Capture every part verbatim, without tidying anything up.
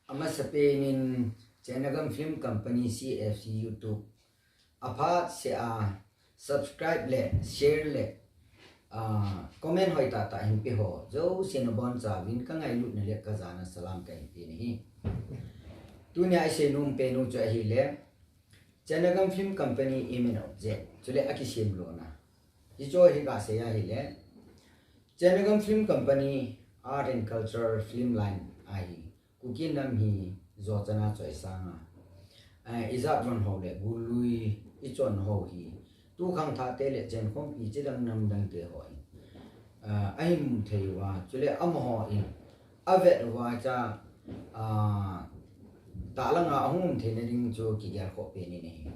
Amasapen in Chennagam Film Company C F C YouTube aphat se a subscribe le share le comment hoi tah tah hin pe ho jouse nabonchauvin kangailutna le kajana salam kahin pe nahi. Tunia isei nom penu chu ahile Chennagam Film Company aim and object chule akisem lona. Hichu hi kasei ahile Chennagam Film Company Art and Culture Film Line ahi. Kuki nam hi jochana choisanga, eh, ijat von ho le gului ichon ho hi tukhangthah te le chenkhompi chidang namdang te ho hi, eh, ahin mu thei uva, chule amaho in avet uva cha, ah, tahlanga ahung um theina ding chu kigelkhoh pen in ahi.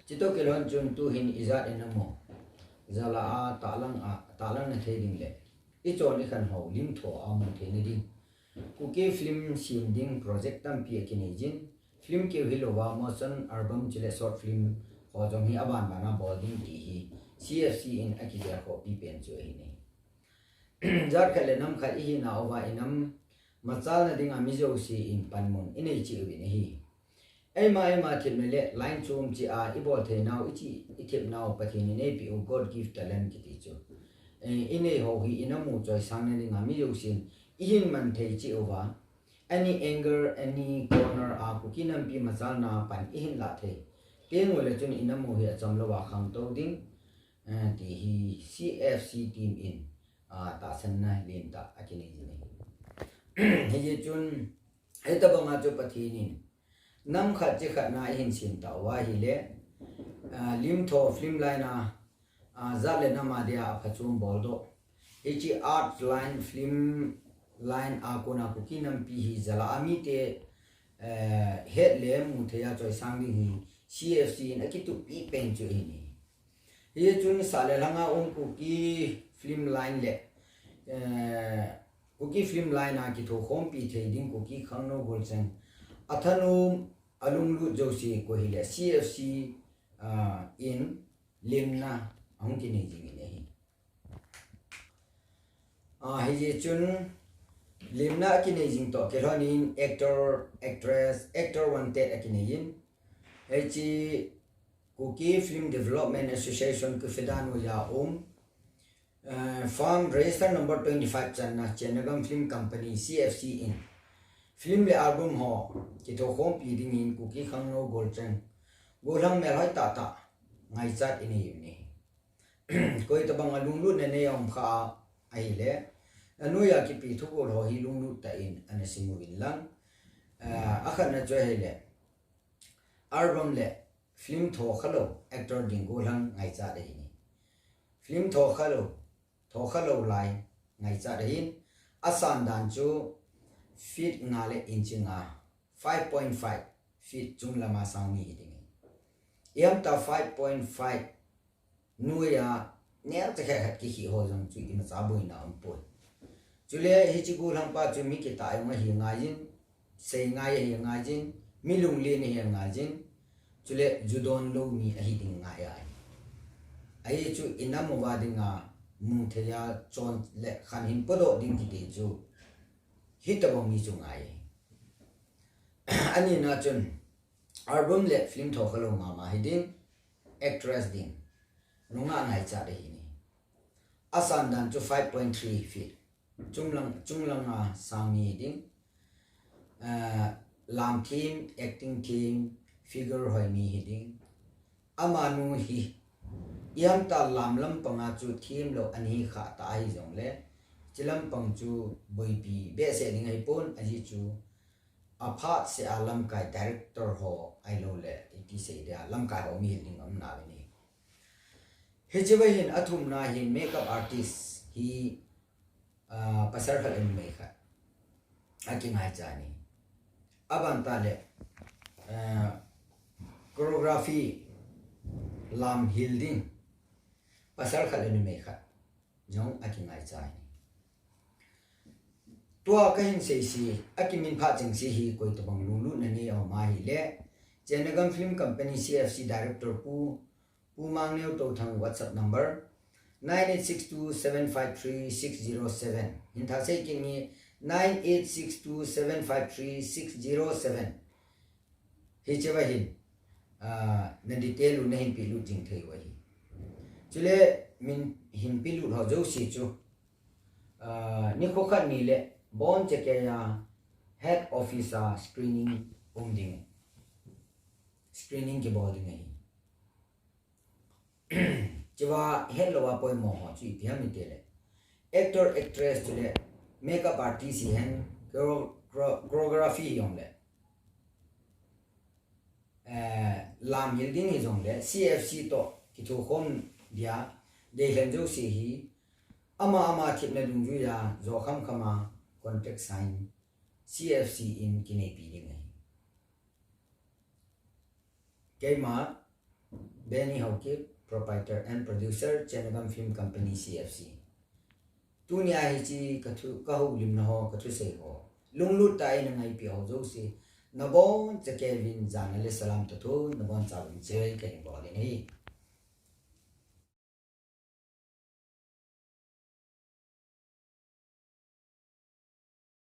Chutoh kilhon chun tuhin ijat in amu, jala a tahlang a, tahlangna thei ding le ichon ikhan ho limtho a mu theina ding Kuki film sem ding project tampi akinei jin, film keu hilouva motion album chule short film ho jong hi aban bana bol ding ti hi C F C in akigelkhohpi pen chu ahi nahi. Jat khat le nam khat ihina uva inam machalna dinga mi jouse in panmun inei cheh uvin ahi. Eima eima thepna le line chom cheh a ibol theinau, ichih ithepnau Pathen in eipeh u God gift talent kiti chu, eh, inei ho hi inamu choisangna dinga mi jousen ihin man thei cheh uva, any angle, any corner a Kuki nampi machalna pan ihin lah thei teng ule chun inamu hi achamlouva khangtou ding, eh, ti hi C F C team in, ah, tahsanna lentah akinei jin ahi. Hijeh chun hitobanga chu Pathen in nam khat chi khat na ihin sem tauva ahile, ah, limtho film line a, ah, jat le nam a dia aphachom boldoh, hiche art line, film line a kona Kuki nampi hi jala a mite, eh, het le mu thei a choisang ding hi C F C in akitupi pen chu ahi nahi. Hichun sah le lhanga um Kuki film line le, eh, Kuki film line a kithokhompi thei ding Kuki khangnou golcheng athanom alunglut jouse koi hile C F C, ah, in lemna ahung kinei jing in ahi. Ah, hijeh chun lemna akinei jing toh kilhonin actor, actress, actor wanted akinei in, hiche Kuki Film Development Association, KFADA noiya um, eh, firm register number twenty-five channa Chennagam Film Company, C F C in film le album ho kithokhompi dingin Kuki khangnou golcheng, gollhang melhoi tahtah ngaichat inei u ahi. Koitobang a lunglutna nei aum kha ahile, anoiya kipe thugol ho hi lunglut tah in ana sim uvin lang, eh, akhatna chu ahile, album le film thokhalou actor ding gollhang ngaichat ahi nahi. Film thokhalou, thokhalou lai ngaichat ahin, asan dan chu feet nga le inch nga, five point five feet chunglama sangmi hiding ahi. Ihamtah five point five noiya neocha khat khat kikhih ho jong chu imacha boina aumpoi. Chule hiche gollhangpa chu mi kitah jong ahi ngaiyin, seingai ahi ngaiyin, mi lunglen ahi ngaiyin, chule judon lou mi ahi ding ngai ahi. Ahi chu inam uva dinga mu theiya chon le khan hin podoh ding kiti chu hitobang mi chu ngai ahi. Anina chun album le film thokhalou mama hiding, actress ding, nungah ngaichat ahi nahi. Asan dan chu five point three feet, chunglang, chunglanga sangmi ding, ah, lam them, acting them, figure hoimi hiding. Amanu hi ihamtah lam lampanga chu themlou ahi kha tah ahijongle, hiche lampang chu boipi behseh ding ahipon, ajeh chu aphatseh a lamkai director ho ahiloule iti sei dia lamkai ho mihil ding aumnau ahi. Hicheva hin athumna hin makeup artist hi, ah, pasal khat le numei khat akingaicha ahi. Abantah le, ah, choreography lam hil ding pasal khat le numei khat jong akingaicha ahi. Tua kahin seise, akiminphat chengse hi koitobang lunglutna nei aum ahile, Chennagam Film Company C F C Director Pu, Pu Mangneo Touthang, WhatsApp number nine eight six two seven five three six zero seven. Hin thasei kit inge, nine eight six two seven five three six zero seven. Hicheva hin, ah, na detail u nahin pelut jing thei u ahi. Chule min hin pelut ho jouse chu, ah, nikho khat ni le abonchakei a head office a screening um ding. Screening kibol ding ahi. Chua hetlou a poimo ho chu ipi ham itile, actor, actress chule makeup artist hihen, choro-, choro-, choreography hijongle, eh, lamhil ding hijongle, C F C toh kithokhom dia deilhen jouse hi ama ama thepna dungjuiya jo khamkham a contract sign C F C in kineipi ding ahi. Keima Benny Haokip, proprietor and producer, Chennagam Film Company, C F C. Tunia hiche kathu, kahoulimna ho, kathusei ho, lunglut tah a eina ngaipi ho jouse, nabonchakeivin jana le salam toh thu, nabonchauvin chibai kahin bol in ahi.